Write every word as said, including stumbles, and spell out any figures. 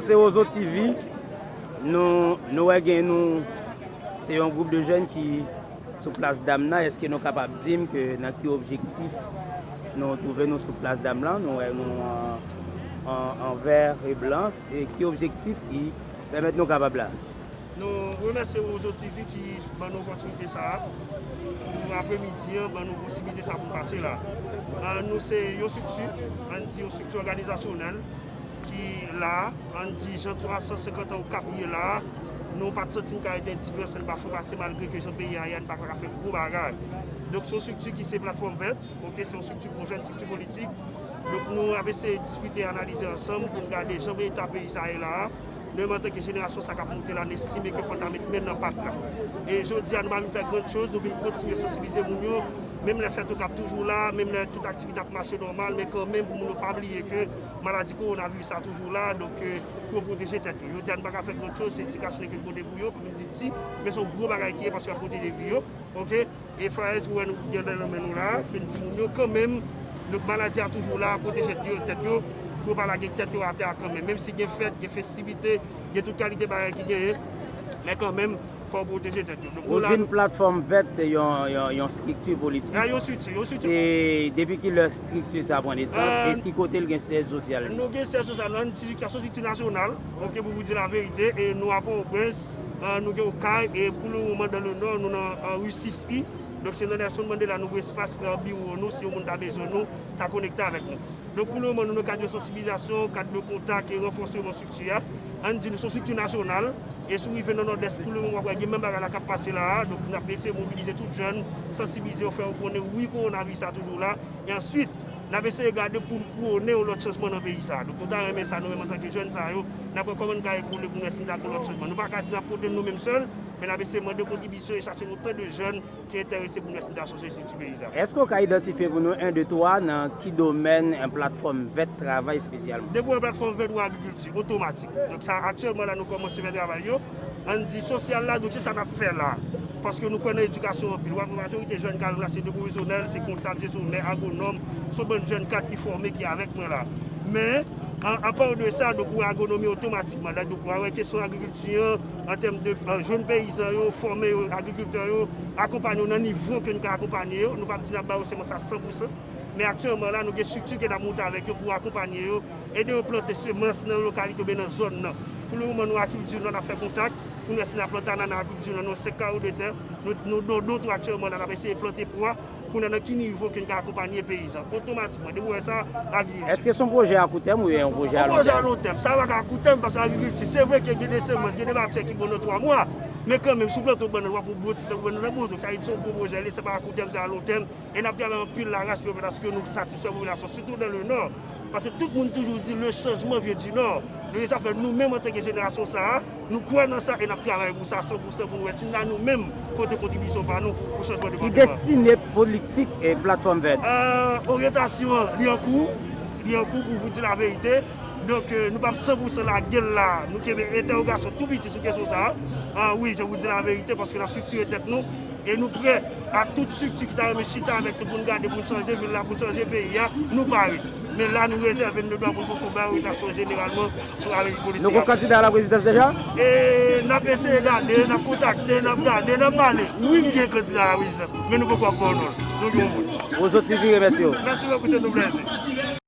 Se Wozo T V, nou, nou wè gen nou, se yon gwoup de jèn ki sou plas Damna. Èske nou kapab di m ke nan ki objektif nou twouve nou sou plas Damna? Nou wè nou an, an, an vè e blan. Se ki objektif ki pèmèt nou kapab la? Nou remèsye Wozo T V ki ban nou opòtinite sa a pou apremidi an, ban nou posiblite sa pou n pase la. Ah, nou se yon estrikti, ann di yon estrikti òganizasyonèl ki la, ann di jan twa san senkant an Okap ye la, nou pa t santi n ka rete endiféran, san n pa fè pase, malgre ke jan peyi a ye a, n pa ka fè gwo bagay. Donk, se yon estrikti ki se Platfòm Vèt, oke, se yon estrikti, yon jèn estrikti politik. Donk, nou ap eseye diskite, analize ansanm pou n gade jan eta peyi sa a ye la a. Nou menm, antanke jenerasyon sa k ap monte la, n estime ke fò n ta met men nan pat la. E jodi a, nou pa vin fè grann choz, nou vin kontinye sansibilize moun yo. Menm lè fèt Okap toujou la, menm lè tout aktivite ap mache nòmal, men kanmenm pou moun yo pa bliye ke maladi kowonaviris la toujou la, donk, eh, pou yo pwoteje tèt yo. Jodi a, nou pa ka fè grann choz, se ti kach nèg yo pote pou yo, pou nou di ti, men se yon gwo bagay ki ye paske y ap pwoteje vi yo, oke? E fwayè, si w wè nou gen nan men nou la, ke n di moun yo kanmenm, donk maladi a toujou la, pwoteje tèt yo, tèt yo, pou yo pa lage tèt yo atè a kanmenm. Menm si gen fèt, gen festiblite, gen tout kalite bagay ki genyen, men kanmenm, fò yo pwoteje tèt yo. Donk, ou di m Platfòm Vèt se yon, yon, yon estrikti politik. Ah, yon estrikti, yon estrikti. Se depi ki lè estrikti sa pran nesans, eh, e ki kote l gen syèj sosyal li? Nou gen syèj sosyal, nou, se yon estrikti nasyonal, oke, pou w di laverite, e nou a Pòtoprens, eh, nou gen Okay, e pou le moman, dans le Nord, nou nan, eh, ri sis I. Donk, se nan Nelson Mandela nou gen espas, eh, biwo nou, si yon moun ta bezwen nou, ta konekte avèk nou. Donk, pou le moman, nou nan kad de sansibilizasyon, kad de kontak e ranfòseman estrikti a. Ann di nou se yon estrikti nasyonal, e si w rive nan Nòdès, pou le moman, w ap wè gen menm bagay la k ap pase la a. Donk, n ap eseye mobilize tout jèn, sansibilize yo, fè yo konnen, wi, kowonaviris la toujou la. E answit, n ap eseye gade pou n pwone yon lòt chanjman nan peyi sa a. Donk, nou ta renmen sa, nou menm, antanke jèn sa yo, n ap wè kòman n ka evolye pou n wè si n ta gen yon lòt chanjman. Nou pa ka di n ap pote l nou menm sèl, men n ap eseye mande kontribisyon e chache otan de jèn ki enterese pou n wè si n ta chanje estrikti peyi sa. Èske w ka idantifye pou nou en, de, twa nan ki domèn, eh, Platfòm Vèt travay espesyalman? Depi w wè Platfòm Vèt, ou agrikilti, otomatik. Donk, sa, aktyèlman, la, nou kòmanse fè travay yo. Ann di sosyal la, donk, se sa n ap fè la. Paske nou kwè nan edikasyon anpil. W ap wè majorite jèn k al la, se de pwofesyonèl, se kontab, jestionè, agwonòm, se yon bann jèn kad ki fòme, ki avèk mwen la. Men, an, apa de sa, donk, ou wè agwonomi otomatikman. La, donk, w a wè kesyon agrikilti an, an tèm de, eh, jèn peyizan yo, fòme yo, agrikiltè yo, akonpanye yo nan nivo ke n ka akonpanye yo. Nou p ap di n ap ba yo semans a san pou san. Men aktyèlman la, nou gen estrikti ke n ap monte avèk yo pou akonpanye yo, ede yo plante semans nan lokalite oubyen nan zòn nan. Pou le moman, nou ak Agriculture Nord, n ap fè kontak pou n wè si n ap plante anana Agriculture Nord nan senk kawo de tè. Nou, nou, nou, nou tou aktyèlman la, n ap eseye plante pwa pou n wè nan ki nivo ke n ka akonpanye peyizan. Otomatikman, depi w wè sa, Agriculture. Èske se yon pwojè a koutèm oubyen yon pwojè a lontèm? Yon pwojè a lontèm. Sa pa ka a koutèm, paske agrikilti, se vre ke gen de semans, gen de matyè ki bon nan twa mwa, men kanmenm, si w plante yon bannann, w ap wè yon bon ti tan pou bannann nan bon. Donk, sa vle di se yon gwo pwojè, li, se pa a koutèm, se a lontèm. E n ap travay anpil lache pou yo fè aske nou satisfè popilasyon, sitou dans le Nord. Paske tout moun toujou di, le changement vient du Nord. Donk, e sa fè nou menm, antanke jenerasyon sa a, nou kwè nan sa e n ap travay pou sa san pou san pou nou wè si n a nou menm pote kontribisyon pa nou pou chanjman depatman. Ki destine politik e Platfòm Vèt? Ah, oryantasyon an, li an kou, li an kou pou w di laverite. Donk, eh, nou p ap san pou san lage l la. Nou kenbe entèwogasyon tou piti sou kesyon sa a. Ah, wi, jan pou w di laverite, paske n ap estriktire tèt nou. E nou prè a tout estrikti ki ta renmen chita avèk nou pou n gade, pou n chanje vil la, pou n chanje peyi a, nou pare. Men la, nou rezève n de dwa pou n poko bay oryantasyon jeneralman sou aveni politik la. Nou gon kandida a la prezidans deja? E n ap eseye gade, n ap kontakte, n ap gade, n ap pale. Wi, m gen kandida a la prezidans, men nou poko ap ba w non l. Nou gen yon moun. Wozo T V remèsye w. Mèsi bokou, se yon plèzi.